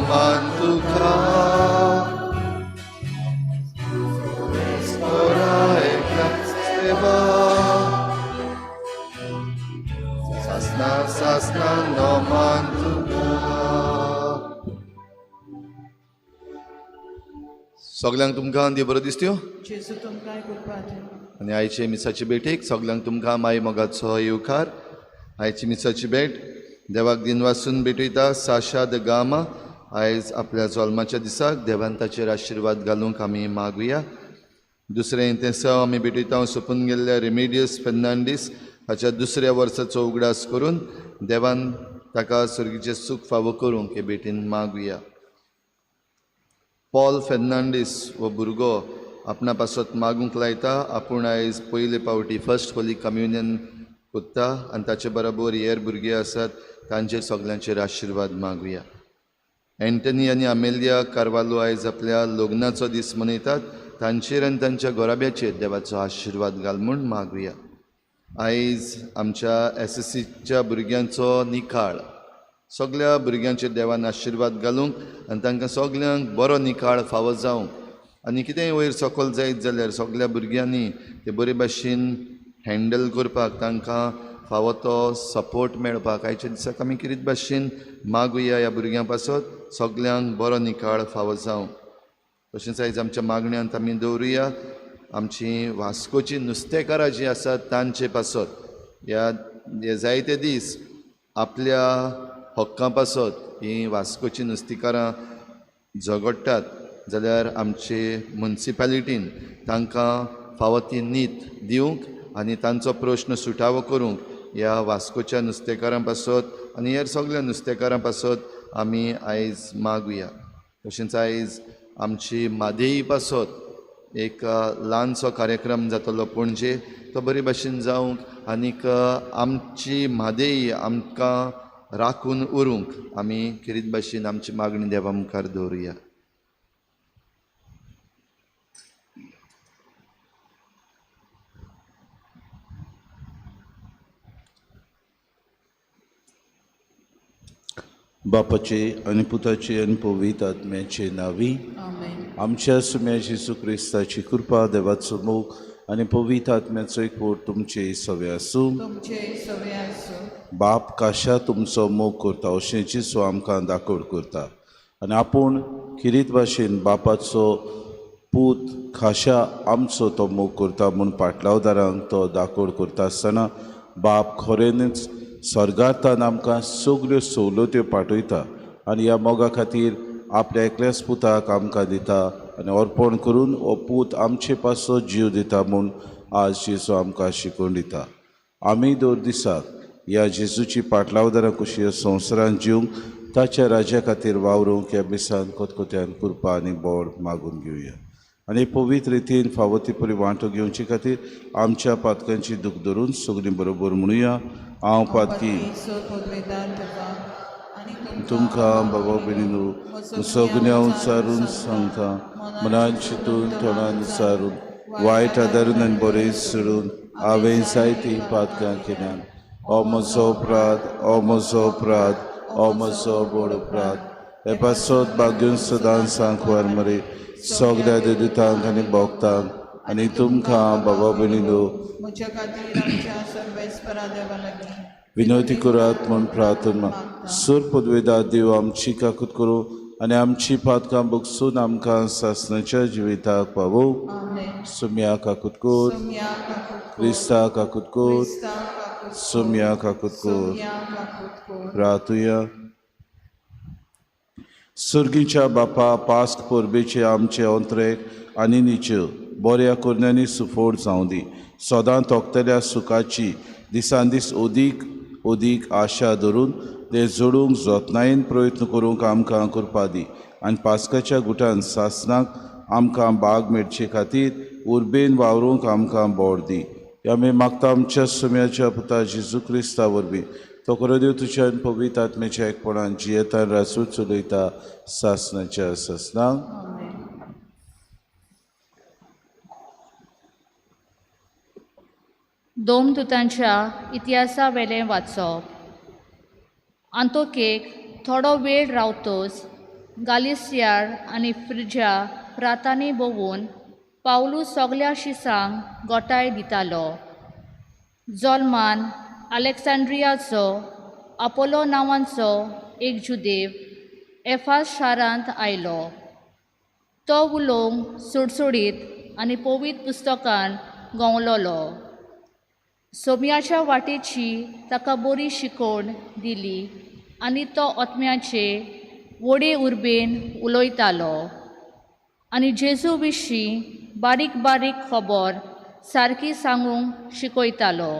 मान तुका देवा सासना सासना नोमान तुका. सगल्यांक तुमकां देव बरो दिसत्यो आनी आयचे मिसाची भेटेक सगल्यांक तुमकां माई मोगाचो येवकार. आयची मिसाची भेट देवाक दिनवासून भेटयता साशा the Gama आयज आपल्या जल्माच्या दिसाक देवान ताचेर आशिर्वाद घालूंक आमी मागुया. दुसरें तें आमी भेटयता सोंपून गेल्ल्या रेमेडियस फेर्नांडीस हाच्या दुसऱ्या वर्साचो उगडास करून देवान ताका सर्गीचें सूख फावो करूंक हे भेटीन मागुया. पॉल फेर्नांडीस हो भुरगो आपणा पासत मागूंक लायता. आपूण आयज पयले पावटी फर्स्ट होली कम्युनियन कोत्ता आनी ताचे बरोबर हेर भुरगे आसात तांचेर सगल्यांचेर आशिर्वाद मागुया. एंटनी आनी आमेलिया कार्वालो आयज आपल्या लग्नाचो दीस मनयतात. तांचेर आनी तांच्या घराब्याचेर देवाचो आशिर्वाद घाल म्हूण मागुया. आयज आमच्या एसएससीच्या भुरग्यांचो निकाळ. सगल्या भुरग्यांचेर देवान आशिर्वाद घालूंक आनी तांकां सगल्यांक बरो निकाळ फावो जावंक आनी कितेंय वयर सकयल जायत जाल्यार सगल्या भुरग्यांनी ते बरे भाशेन हँडल करपाक तांकां फावो तो सपोर्ट मेळपाक आयच्या दिसाक आमी कितें भाशेन मागुया. ह्या भुरग्यां पासत सगल्यांक बरो निकाळ फावो जावंक. तशेंच आयज आमच्या मागण्यांत आमी दवरुया आमची वास्कोची नुस्तेकारां जीं आसात तांचे पासत. ह्या हे जायते दीस आपल्या हक्कां पासत हीं वास्कोची नुस्तेकारां झगडटात जाल्यार आमचे मुन्सिपालिटीन तांकां फावो ती नीत दिवंक आनी तांचो प्रश्न सुटावो करूंक ह्या वास्कोच्या नुस्तेकारां पासत आनी हेर सगल्या नुस्तेकारां पासत आमी आयज मागुया. तशेंच आयज आमची म्हादेई पासत एक ल्हानसो कार्यक्रम जातलो पणजे, तो बरे भाशेन जावंक आनीक आमची म्हादेई आमकां राखून उरूंक आमी खेरीत भाशेन आमची मागणी देवा मुखार दवरुया. बापाचे आनी पुताचे आनी पवित्र आत्म्याचे नांवी आमच्या सुम्या जेजू क्रिस्ताची कृपा, देवाचो मोग आनी पवित्र आत्म्याचो एकवट तुमचे सवे आसूं. बाप काशा तुमचो मोग करता अशें जेजू आमकां दाखोड करता आनी आपूण खेरीत भाशेन बापाचो पूत खाशा आमचो तो मोग करता म्हूण पाटलावदारांक तो दाखोड करता आसतना बाप खरेंच स्वर्गांतल्यान आमकां सगल्यो सवलत्यो पाठयता आनी ह्या मोगा खातीर आपल्या एकल्याच पुताक आमकां दिता आनी अर्पण करून हो पूत आमचे पासत जीव दिता म्हूण आज जेजू आमकां शिकोवन दिता. आमी दर दिसाक ह्या जेजूची पाटलावदारां कशी संवसारान जिवंक ताच्या राज्या खातीर वावरूंक ह्या मिसान खतखत्यान कृपा आनी बोड मागून घेवया आनी पवित्र रितीन फावो ती परी वांटो घेवचे खातीर आमच्या पातकांची दूख धरून सगळीं बरोबर म्हणुया. हांव पातकी तुमकां बाबा भयणीनो सगळ्यां उच्चारून सांगता, मनान चिंतून तोंडान उच्चारून वायट आदारून आनी बरें सोडून हांवें जायतीं पातकां केल्यात. हो म्हजो अपराध, हो म्हजो अपराध, हो म्हजो व्हड अपराध. हे पासत भाग्यून सदां सांकवार मरे सगळ्या देवतांक आनी भक्तांक आनी तुमकां बाबा भयणीनो विनवती करात म्हूण प्रार्थना. सूर पदवेदा देव आमची काकूत करूं आनी आमची पातकां बगसून आमकां सासणाच्या जिविताक पावोवं. सुम्या काकूत कर, क्रिस्ता काकूत कर, सुम्या काकूत कर. प्रार्थुया. सर्गीच्या बापा, पास्क परबेचे आमचे अंतरेक आनी निच्यो बऱ्या करण्यांनी सुफोड जावं दी. सदां तोखतल्या सुखाची दिसान दीस अदीक अदीक आशा धरून ते जोडूंक जतनायेन प्रयत्न करूंक आमकां करपा दी आनी पास्काच्या गुटान सासणाक आमकां बाग मेळचे खातीर उर्बेन वावरूंक आमकां बोड दी. आमी मागता आमच्या सुम्याच्या पुता जेजू क्रिस्ता वरवीं. तो खरो देव तुज्या आनी पवित्र आत्म्याच्या एकपणान जियेतान राजूच चलयता सासणाच्या सासणाक. दोमदूतांच्या इतिहासा वेलें वाचप. आंतोकेक थोडो वेळ रावतच गालिसियार आनी फ्रिज्या प्रातांनी भोंवून पावलू सगल्या शिसांक गोटाय दितालो. जोल्मान अलेक्सांड्रियाचो आपोलो नांवांचो एक जुदेव एफास शारांत आयलो. तो उलोवंक सुडसुडीत आनी पवित्र पुस्तकान गोंवलोलो. सोम्याच्या वाटेची ताका बरी शिकवण दिली आनी तो आत्म्याचे व्हडे उर्बेन उलयतालो आनी जेजू विशीं बारीक बारीक खबर सारकी सांगूंक शिकयतालो.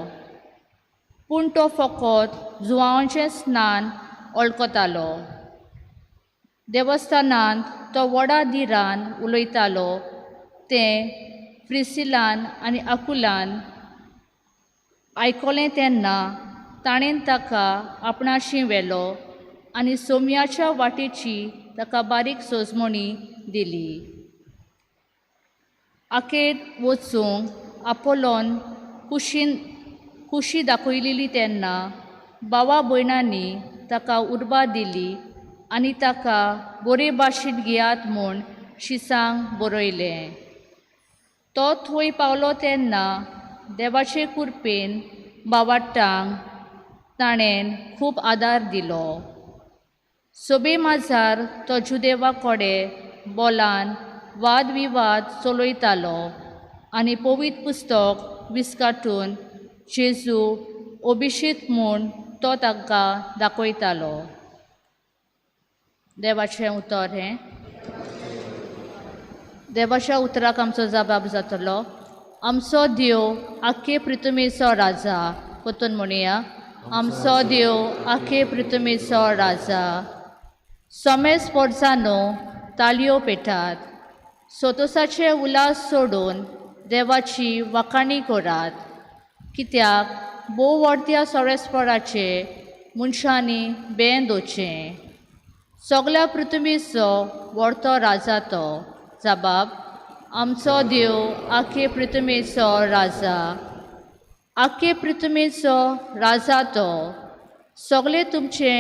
पूण तो फकत जुवांचें स्नान वळखतालो. देवस्थानांत तो व्हडा धिरान उलयतालो तें प्रिसिलान आनी अकुलान आयकलें तेन्ना ताणें ताका आपणाशी व्हेलो आनी सोम्याच्या वाटेची ताका बारीक सोजमणी दिली. आकेद वचूंक आपोलोन खुशी दाखयलेली तेन्ना भावा भयणांनी ताका उर्बा दिली आनी ताका बरे भाशेन घेयात म्हूण शिसांक बरयलें. तो थंय पावलो तेन्ना देवाचे कृपेन बावाट्टांक ताणें खूब आदार दिलो. सोबे माजार तो जुदेवा कडेन बोलान वाद विवाद चलयतालो आनी पवित्र पुस्तक विस्काटून जेजू ओबिशीत म्हूण तो तांकां दाखयतालो. देवाचें उतर हें. देवाच्या उतराक आमचो जबाब जातलो. आमचो देव आख्खे पृथ्वीचो राजा. परतून म्हणया, आमचो देव आख्खे पृथ्वीचो राजा. समेस्त पोरसांनो तालयो पेटात, सोतोसाचे उल्हास सोडून देवाची वाखाणी करात. कित्याक भोव व्हडत्या सोरेस्पराचे मनशांनी बें दवरचें. सगल्या पृथ्वीचो व्हडतो राजा तो. जबाब, आमचो देव आख्खे पृथ्वीचो राजा. आख्खे पृथ्वीचो राजा तो. सगळे तुमचे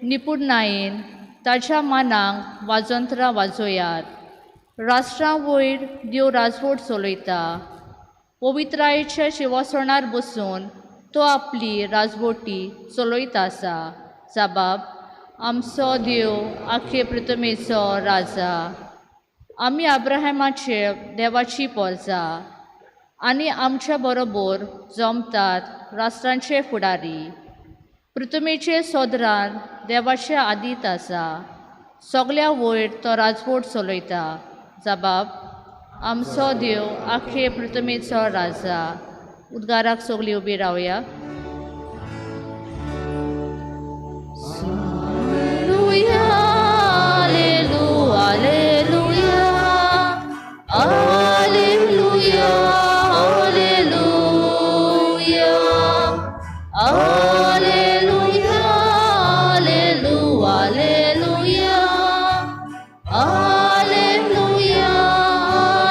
निपुणतायेन ताच्या मानाक वाजंत्रां वाजोयात. राष्ट्रां वयर देव राजवट चलयता. पवित्रायेच्या शिवासणार बसून तो आपली राजवटी चलयत आसा. जबाब, आमचो देव आख्खे पृथ्वीचो राजा. आमी अब्राहमाचे देवाची पोरजा आनी आमच्या बरोबर जमतात राष्ट्रांचे फुडारी. पृथ्वीचे सोदरान देवाचे आदीत आसा. सगल्या वयर तो राजवट चलयता. जबाब, आमचो देव आख्खे पृथ्वीचो राजा. उद्गाराक सगळीं उबी रावया. Alleluia, Alleluia, Alleluia, Alleluia, Alleluia,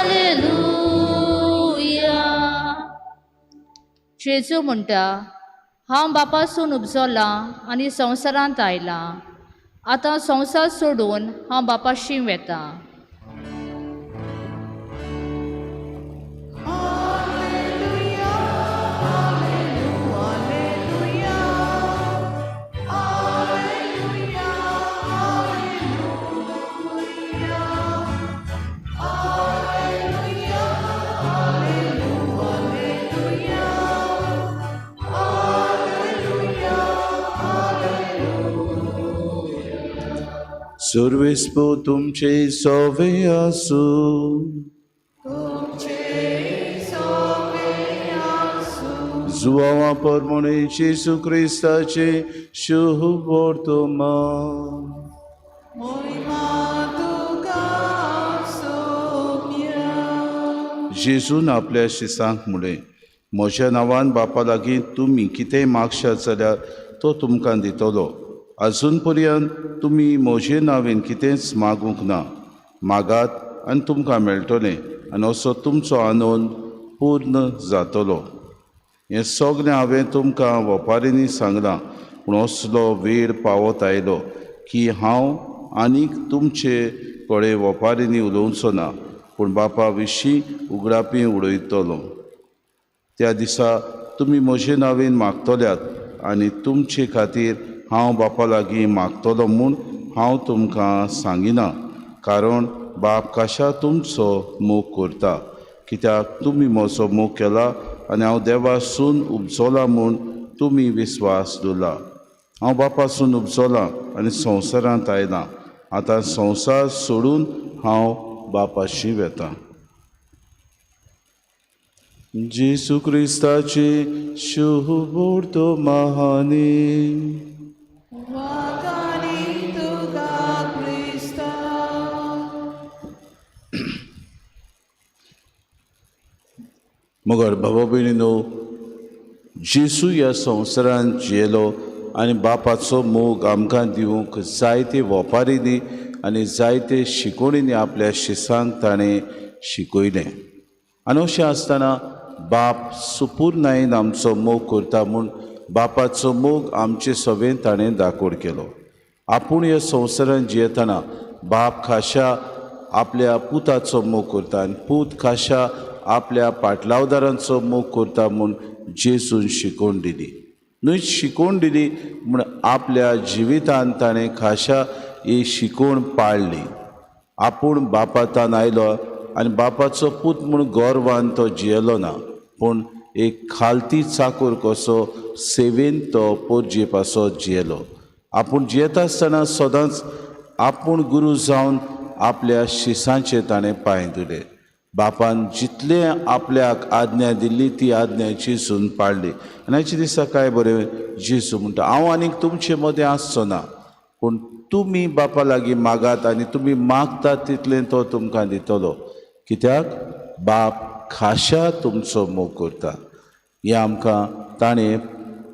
Alleluia. जेजू म्हणटा, हांव बापासून उपजलां आनी संवसारांत आयलां. आतां संवसार सोडून हांव बापाशी वेतां. सर्वेस्पो तुमचे सोवे आसूं. जुवावा परमणे जेजू क्रिस्ताचे शुभ वर्तमान. जेजून आपल्या शिसांक म्हणलें, म्हज्या नांवान बापा लागीं तुमी कितेंय मागशात जाल्यार तो तुमकां दितलो. अजून पर्यंत तुमी म्हजे नांवेन कितेंच मागूंक ना. मागात आनी तुमकां मेळटलें आनी असो तुमचो आनंद पूर्ण जातलो. हें सगळें हांवें तुमकां वपारींनी सांगलां, पूण असलो वेळ पावत आयलो की हांव आनीक तुमचे कडेन वपारींनी उलोवचो ना, पूण बापा विशीं उगडापी उडयतलो. त्या दिसा तुमी म्हजे नांवेन मागतल्यात आनी तुमचे खातीर हांव बापा लागीं मागतलो म्हूण हांव तुमकां सांगिना, कारण बाप खाशा तुमचो मोग करता, कित्याक तुमी म्हजो मोग केला आनी हांव देवासून उपजोला म्हूण तुमी विस्वास दवरला. हांव बापासून उपजोलां आनी संवसारांत आयलां, आतां संवसार सोडून हांव बापाशी वेतां. जेजू क्रिस्ताची शुभोर्तो महानी. मगर बाबा भयणीनो, जेजू ह्या संवसारांत जियेलो आनी बापाचो मोग आमकां दिवंक जायते वपारींनी आनी जायते शिकोवणींनी आपल्या शिसांक ताणें शिकयलें. आनी अशें आसतना बाप सुपूर्णायेन आमचो मोग करता म्हूण बापाचो मोग आमचे सभेन ताणें दाखोड केलो. आपूण ह्या संवसारांत जियेतना बाप खाशा आपल्या पुताचो मोग करता आनी पूत खाशा आपल्या पाटलावदारांचो मोग करता म्हूण जेजून शिकोवन दिली. न्हय शिकोवन दिली म्हूण आपल्या जिवितान ताणें खाशा ही शिकोवण पाळ्ळी. आपूण बापातान आयलो आनी बापाचो पूत म्हूण गर्वान तो जियेलो ना, पूण एक खालती चाकूर कसो सेवेन तो पोरजे पासत जियेलो. आपूण जियेता आसतना सदांच आपूण गुरू जावन आपल्या शिसांचे ताणें पांय धुले. बापान जितले आपल्याक आज्ञा दिल्ली ती आज्ञा जेजून पाळ्ळी. आनी हाचे दिसा काय बरें जेजू म्हणटा, हांव आनीक तुमचे मदें आसचो ना, पूण तुमी बापा लागीं मागात आनी तुमी मागतात तितलें तो तुमकां दितलो, कित्याक बाप खाशा तुमचो मोग करता. हें आमकां ताणें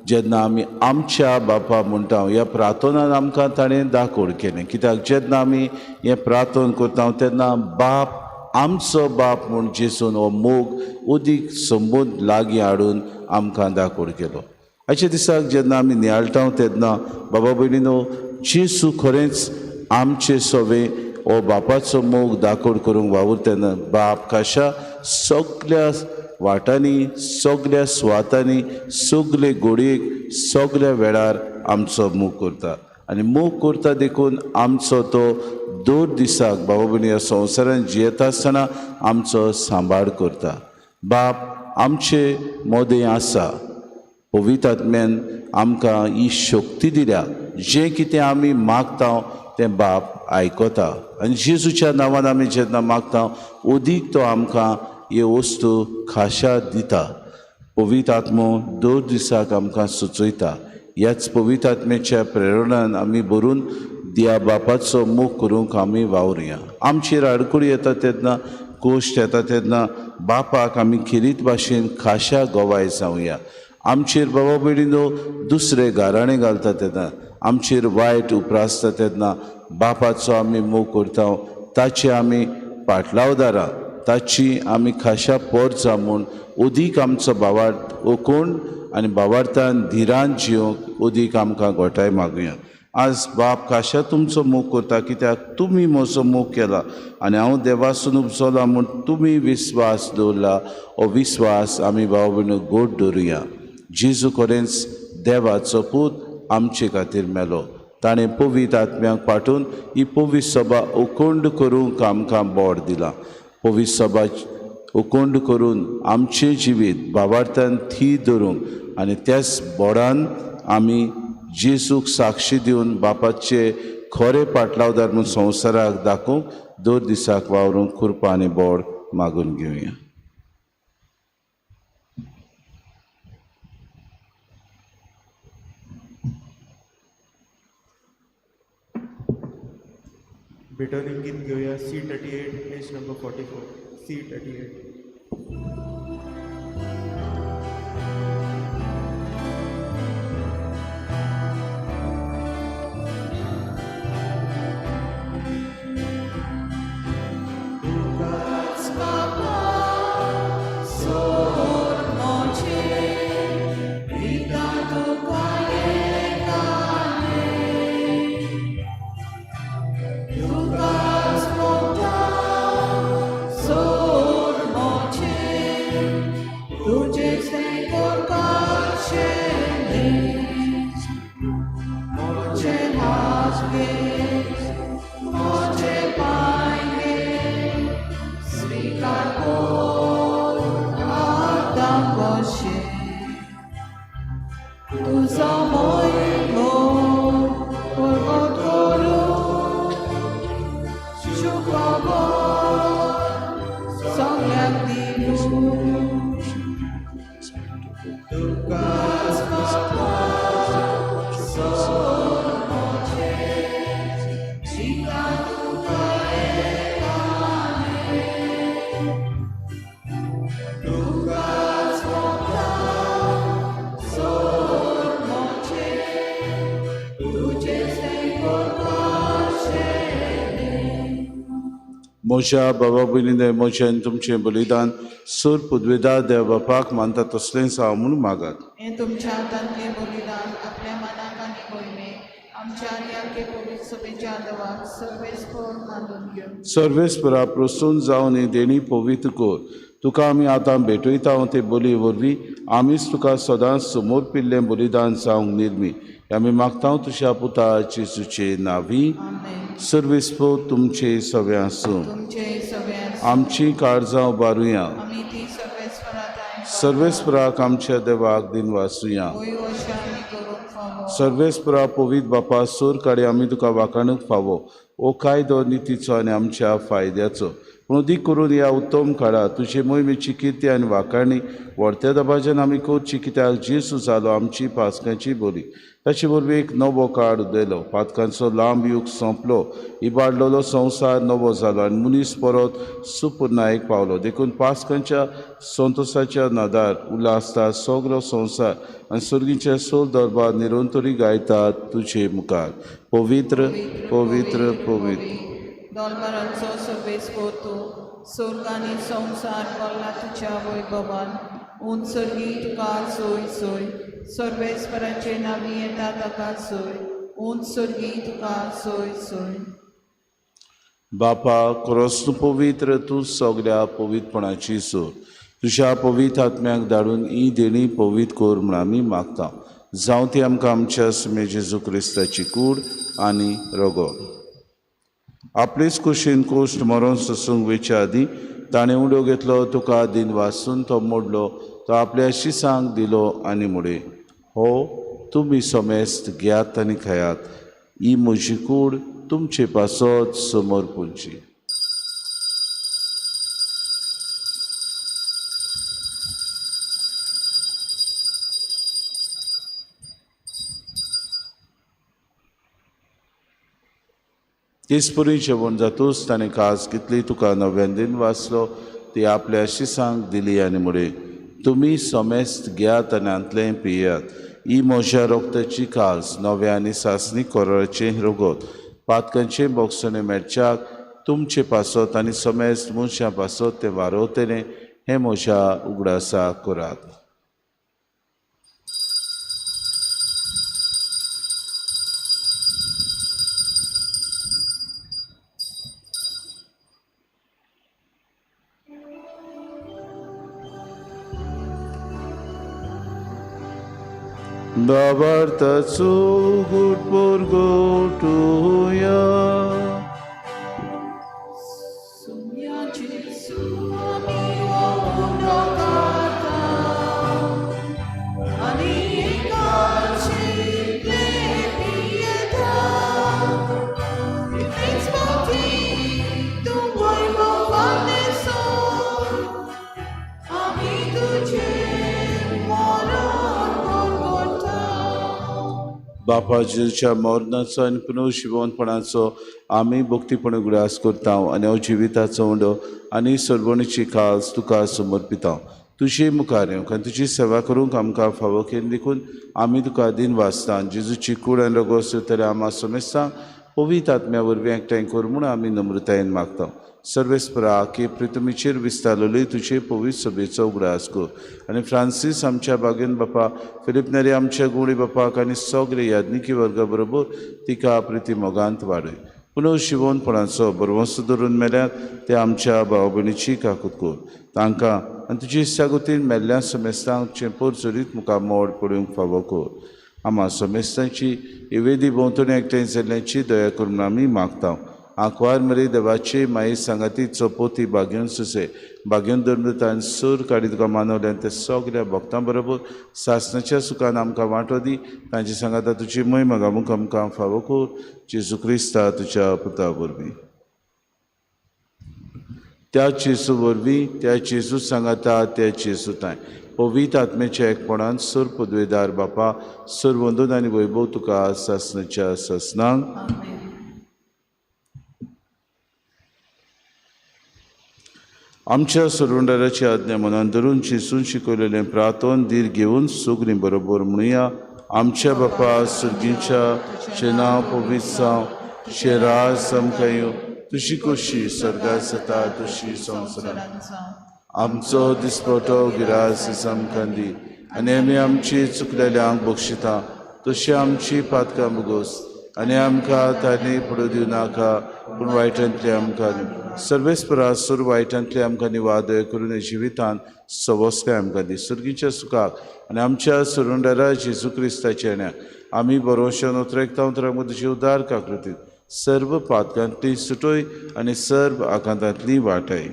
जेन्ना आमी आमच्या बापा म्हणटा ह्या प्रार्थनान आमकां ताणें दाखोड केलें, कित्याक जेन्ना आमी हें प्रार्थना करता तेन्ना बाप आमचो बाप म्हूण जेजून हो मोग उदीक संबंद लागीं हाडून आमकां दाखोड केलो. हाच्या दिसाक जेन्ना आमी नियाळटा तेन्ना बाबा भयणीनो, जेजू खरेंच आमचे सवे हो बापाचो मोग दाखोड करूंक वावुरता तेन्ना बाप खाशा सगल्या वाटांनी, सगल्या सुवातांनी, सगले घडयेक, सगल्या वेळार आमचो मोग करता. आनी मोग करता देखून आमचो तो दर दिसाक बाबा भयणी ह्या संवसारांत जियेता आसतना आमचो सांबाळ करता. बाप आमचे मदें आसा, पवित्र आत्म्यान आमकां ही शक्ती दिल्या, जें कितें आमी मागता तें बाप आयकता. आनी जेजूच्या नांवान आमी जेन्ना मागता ओदीक तो आमकां हे वस्तू खाशा दिता. पवित्र आत्मो दर दिसाक आमकां सुचयता. ह्याच पवित्र आत्म्याच्या प्रेरणान आमी भरून दिया बापाचो मोग करूंक आमी वावरुया. आमचेर आडखळी येता तेन्ना, कोश्ट येता तेन्ना बापाक आमी खेरीत भाशेन खाशा गवाय जावया. आमचेर बाबा भयणीनो दुसरे गाराणें घालता तेन्ना, आमचेर वायट उप्रासता तेन्ना बापाचो आमी मोग करता, ताचे आमी पाटलावदारां, ताची आमी खाशा पोरचा म्हूण ओदीक आमचो भावार्थ ओकोण आनी भावार्थान धिरान जिवंक ओदीक आमकां गोठाय मागुया. आज बाप खाशा तुमचो मोग करता, कित्याक तुमी म्हजो मोग केला आनी हांव देवासून उपजोला म्हूण तुमी विस्वास दवरला. हो विस्वास आमी भाव भयणीनो गोड दवरुया. जेजू खरेंच देवाचो पूत आमचे खातीर मेलो. ताणें पवित्र आत्म्याक पाठोवन ही पवित्र सभा उकोंड करूंक आमकां बोड दिलां. पवित्र सभा उकोंड करून आमचें जिवीत भावार्थान थीर दवरूंक आनी त्याच बोडान आमी जेजूक साक्षी दिवन बापाचे खरे पाटलावदार म्हूण संवसाराक दाखोवंक दर दिसाक वावरूंक कृपा आनी बोड मागून घेवया. भेटवणी गीत घेऊया C38 page number 44 C38. घे, म्हजे पांय घे, स्वीकार कर आतां कशें तुजो मोग परगट करूं शुभखबर सगळ्यांक दिवूं तुकाच बापा सोड म्हजें दिता तुका एकाने तुकाच बापा सोड म्हजें तुजें तें करपाचें. म्हज्या बाबा भयणीने म्हजें आनी तुमचें बलिदान सूर पुदवेदार देव बापाक मानता तसलेंच हांव म्हूण मागात. हें तुमच्या हातांतलें बलिदान आपल्या मनाक आनी मोहिमेक आमच्या आनी आमचे पवित्र सभेच्या देवाक सर्वेस्पर मानून घेवं. सर्वेस्परा प्रसून जावन ही देणी पवित्र कर. तुका आमी आतां भेटयता ते बोली वरवीं आमीच तुका सदांच समोर पिल्लें बलिदान जावंक निर्मी. आमी मागता तुज्या पुता जेजूचे नांवी. आमेन. सर्वेस्पर तुमचे सगळे आसूं. तुमचे सगळे आसूं. आमची काळजां उबारुया. आमी ती सर्वेस्परा थांय सर्वेस्पराक आमच्या देवाक दिन वासुया. वय अशें आमी करूंक फावो. सर्वेस्परा पवित्र बापा सूर काडी आमी तुका वाखाणूंक फावो. हो कायदो नितीचो आनी आमच्या फायद्याचो पूण अदीक करून ह्या उत्तम काळार तुजे मोहिमेची किर्ती आनी वाखाणी व्हडत्या दबाज्यान आमी करची, कित्याक जेजू जालो आमची पासकांची बोली. ताचे वरवीं एक नवो काळ उदयलो, पातकांचो लांब यूग सोंपलो, इबाडलेलो संवसार नवो जालो आनी मनीस परत सुपुर्नायक पावलो. देखून पासकांच्या संतोसाच्या नादार उल्हासता सगलो संवसार आनी सर्गीचे सोल दरबार निरंतरी गायतात तुजे मुखार. पवित्र पवित्र पवित्र दोलबारांचो सर्वेस्पर तूं स्वर्ग आनी संवसार भरला तुज्या वैभवान. उंच सर्गी तुका सोय सोय, सर्वेस्पराचे नांवी येता ताका सोय, उंच सर्गी तुका सोय सोय. बापा क्रोस्त पवित्र तूं सगल्या पवित्रपणाची सोर. तुज्या पवित्र आत्म्याक धाडून ही देणी पवित्र कर म्हूण आमी मागता. जावं ती आमकां आमच्या सुमे जेजू क्रिस्ताची कूड आनी रगत. आपलेच कुशीन कोश्ट मरोन सोसूंक वेच्या आदीं ताणें उडो घेतलो, तुका दिन वासून तो मोडलो, तो आपल्या शिसांक दिलो आनी म्हणलें, हो तुमी समेस्त घेयात आनी खायात, ही म्हजी कूड तुमचे पासत समोर पुरची. तेचपरी जेवण जातूच ताणें कास घेतली, तुका नव्यान दिन वाचलो, ती आपल्या शिसांक दिली आनी म्हणलें, तुमी समेस्त घेयात आनी हांतलें पियात, ही म्हज्या रक्ताची कास नव्या आनी सासणी कोराचें रगत, पातकांचें बोगसणें मेळच्याक तुमचे पासत आनी समेस्त मनशां पासत तें वारवतलें, हें म्हज्या उगडासा करात. भावार्थाचो गुट परगटुया. सुम्या जेजू आमी हो उंडो खाता आनी एकाचेंतलें पियेता. इतलेंच फावटी तूं वैभवान सोड, आमी तुजें मरण परगटा. बापा जेजूच्या मरणाचो आनी पुनर्जिवनपणाचो आमी भक्तीपणे उगडास करता आनी हो जिविताचो उंडो आनी सर्वणीची खास तुका समर्पिता. तुजे मुखार येवंक आनी तुजी सेवा करूंक आमकां फावो केली देखून आमी तुका दिन वाचता. जेजूची कूड आनी रगत सोदतले आमा समेस्तांक पवित्र आत्म्या वरवीं एकठांय कर म्हूण आमी नम्रतायेन मागता. सर्वेस्परा की पृथ्वीचेर विस्तारलेली तुजे पवित्र सभेचो उगडास कर आनी फ्रांसीस आमच्या बागेन बापा, फिलीप नेरी आमच्या गुणी बापाक आनी सगळे याज्ञिकी वर्गा बरोबर तिका प्रिती मोगांत वाडय. पुनर्जिवनपणाचो बरवंसो धरून मेल्यात ते आमच्या भाव भयणीची काकूत कर. तांकां आनी तुजी इत्सागतीन मेल्ल्या समेस्तांक चेंपोर चरीत मुखार मोड पडूंक फावो कर. आमा समेस्तांची ही वेदी भोंवतणी एकठांय जाल्ल्यांची दया करून आमी मागता. आंकवार मरे देवाची माई सांगाती चपोती बागेवन सुसे बागेवन धर्मदूतान सूर काडी तुका मानवल्यान ते सगल्या भक्तां बरोबर सासणाच्या सुखान आमकां वांटो दी. तांची सांगाता तुजी महिमा गावूंक आमकां फावो कर, जेजू क्रिस्ता तुज्या पुता वरवीं. त्या जेजू वरवीं, त्या जेजू सांगाता, त्या जेजू तांय पवित्र आत्म्याच्या एकपणान सूर पदवेदार बापा सूर वंदून आनी वैभव तुका सासणाच्या सासणांक. आमच्या सुरुंडाराची आज्ञा मनान धरून जेजून शिकयलेलें प्रार्थन धीर घेवन सुगरी बरोबर म्हणुया. आमच्या बापा सुर्गीच्या, तुजें नांव पवित्र जावं, तुजें राज आमकां येवं, तुजी खोशी स्वर्गार जाता तशी संवसारांत. आमचो दिसपटो गिरास आमकां दी आनी आमी आमची चुकलेल्यांक बक्षिता तशी आमची पातकां भोगोस आनी आमकां तांणी पडूं दिवं नाका, पूण वायटांतले आमकां सर्वेस्परा सूर वायटांतले आमकां निवादय करून जिवितान सवस्काय आमकां दी. सुर्गीच्या सुखाक आनी आमच्या सुरुंडारा जेजू क्रिस्ताच्या येण्याक आमी बरोवशेन उतरेकता उतरां तुजी उदार काकृतीत सर्व पातकांतली सुटोय आनी सर्व आकांतांतली वाटाय.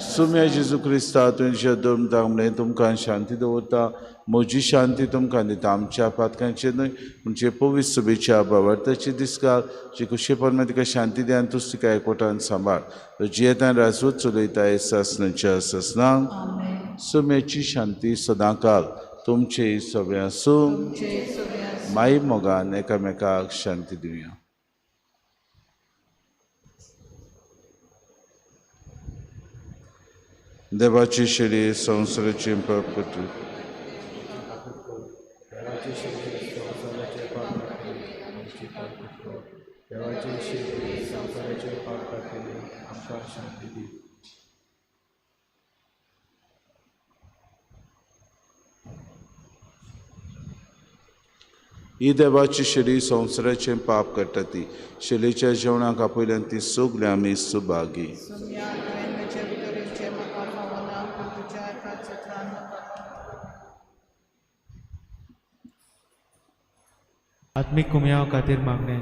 सुम्या जेजू क्रिस्ता तुमच्या दोन म्हणलें तुमकां शांती दवरता, म्हजी शांती तुमकां दिता. आमच्या पातकांचेर न्हय म्हणजे पवित्र सुबेच्या बावडताची दिसकाल जी कुशेपण तिका शांती दी आनी तूच तिका एकवटान सांबाळ. जियेतान राजवत चलयताय सासणाच्या सासणांक. सुम्याची शांती सदांकाल तुमचे सगळें आसूं. माई मोगान एकामेकाक शांती दिवया. देवाची शेळी संवसाराची पाप करता. देवाची शेळी संवसाराचे पाप काडटली आमची पाप करता. देवाची शेळी संवसाराचे पाप काडटली आमकां शांती दी. ही देवाची शेळी संवसाराचें पाप काडटा ती शेळीच्या जेवणाक आपयल्यान ती सगळीं आमी सुभागी. आत्मीक कुमयाव खातीर मागणें.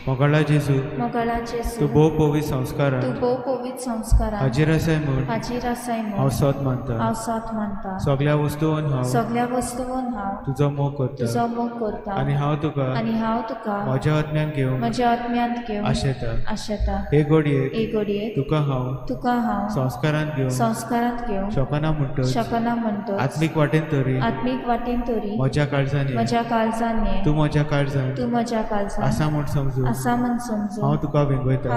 मोगाळा जेजू, तूं भोव पवित्र संस्कारान हाजीर आसाय म्हूण हांव सत मानता. सगळ्या वस्तून हांव तुजो मोग करता आनी हांव तुका म्हज्या आत्म्यान घेवंक आशेता. हे घडयेक तुका हांव संस्कारांत घेवंक शकना म्हणटच आत्मीक वाटेन तरी म्हज्या काळजान ये, तूं म्हज्या काळजान आसा म्हूण समजून हांव तुका वेंगयता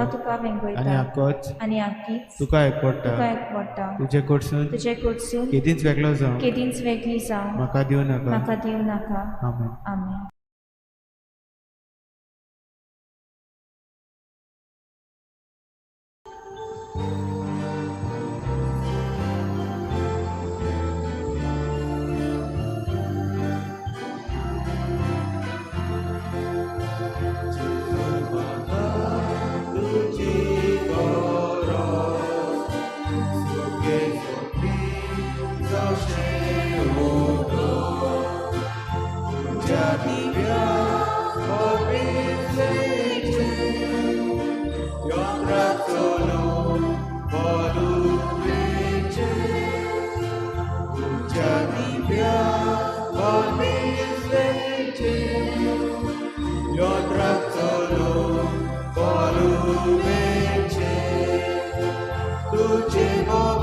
आनी आक्कीच तुका एकवटा. तुजे कडसून केदींच वेगळो जावं म्हाका दिवं नाका. आमेन. आमेन. Lord.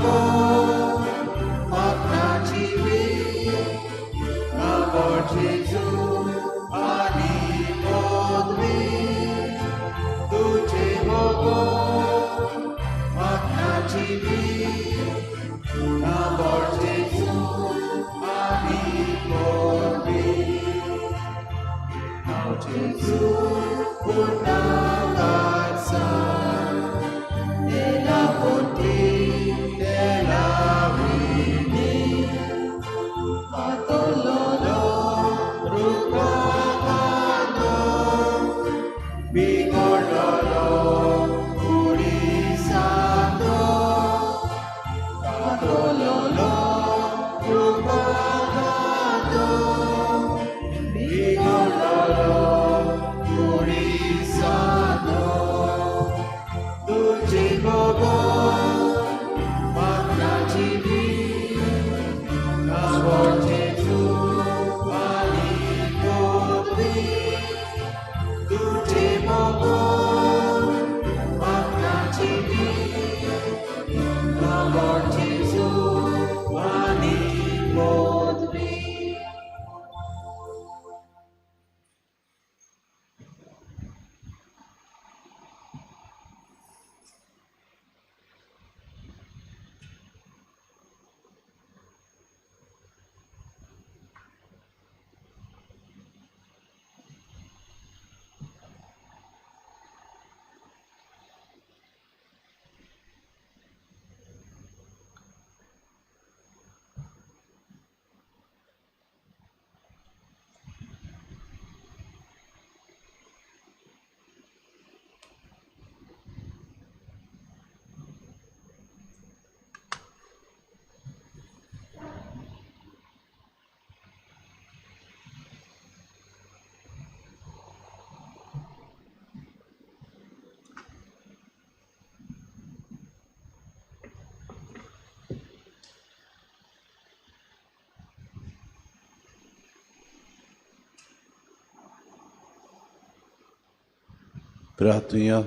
प्रार्थुया.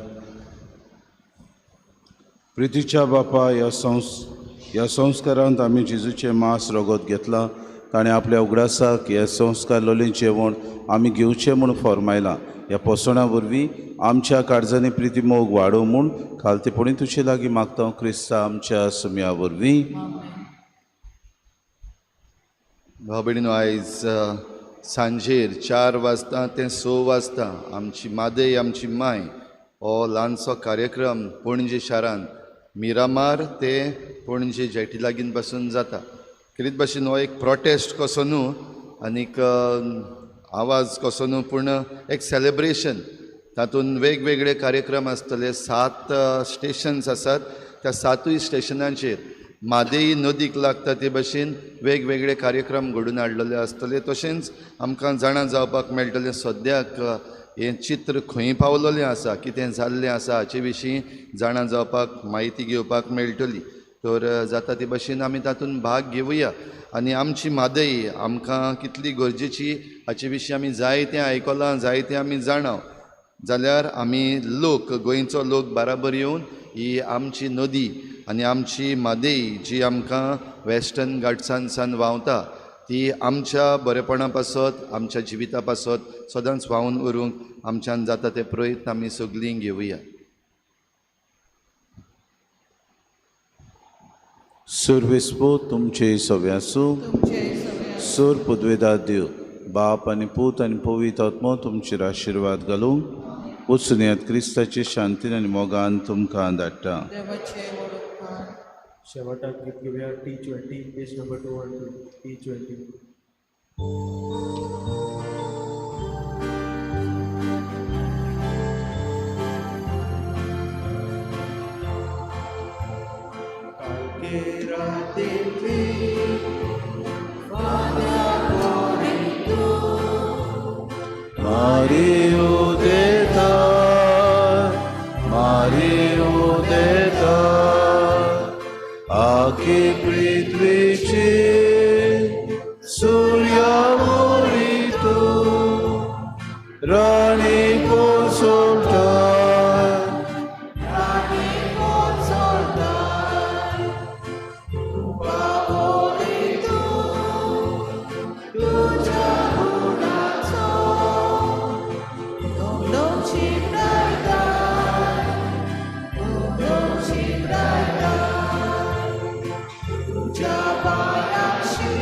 प्रितीच्या बापा, ह्या संस्कारांत आमी जेजूचें मांस रगत घेतलां. ताणें आपल्या उगडासाक ह्या संस्कार लोलयें जेवण आमी घेवचें म्हूण फॉर्मायलां. ह्या पोसवणा वरवीं आमच्या काळजांनी प्रिती मोग वाडोवं म्हूण खालतेपणी तुजे लागीं मागता, क्रिस्ता आमच्या सुम्या वरवीं. भाव भयणीनो, आयज सांजेर 4 वाजता ते 6 वाजता आमची मादय आमची माय हो ल्हानसो कार्यक्रम पणजे शारांत मिरामार ते पणजे जेटी लागीं पासून जाता. खेरीत भाशेन हो एक प्रोटेस्ट कसो न्हू आनीक आवाज कसो न्हू, पूण एक सेलेब्रेशन. तातूंत वेगवेगळे कार्यक्रम आसतले. 7 स्टेशन्स आसात, त्या 7 स्टेशनांचेर म्हादय नदीक लागता ते भशेन वेगवेगळे कार्यक्रम घडून हाडलेले आसतले. तशेंच आमकां जाणा जावपाक मेळटलें सद्याक हें चित्र खंय पावलेलें आसा, कितें जाल्लें आसा हाचे विशीं जाणा जावपाक म्हायती घेवपाक मेळटली. तर जाता ते भशेन आमी तातूंत भाग घेवया आनी आमची म्हादय आमकां कितली गरजेची हाचे विशीं आमी जायतें आयकलां, जायतें आमी जाणा. जाल्यार आमी लोक, गोंयचो लोक बाराबर येवन ही आमची नदी आनी आमची म्हादय जी आमकां वेस्टर्न घाट्सान व्हांवता ती आमच्या बरेपणा पासत, आमच्या जिविता पासत सदांच व्हांवून उरूंक आमच्यान जाता ते प्रयत्न आमी सगळीं घेवया. सर्वेस्पो तुमचे सव्यासू, सोर पुदवेदार देव बाप आनी पूत आनी पवित्र आत्मो तुमचेर आशिर्वाद घालूंक. वचून क्रिस्ताचे शांतीन आनी मोगान तुमकां धाडटा. शेवटाक गीत घेवया T20 page number 212 T20. Mario देता, मारियो देता, आखे पृथ्वीचे सूर्या मोरितो, राणी कोसळटा, राणी कोसळटा, तुका मोरितो, तुज्या गुणाचो दोन शिपडायता, दोन शिपडायता, तुज्या पायांशी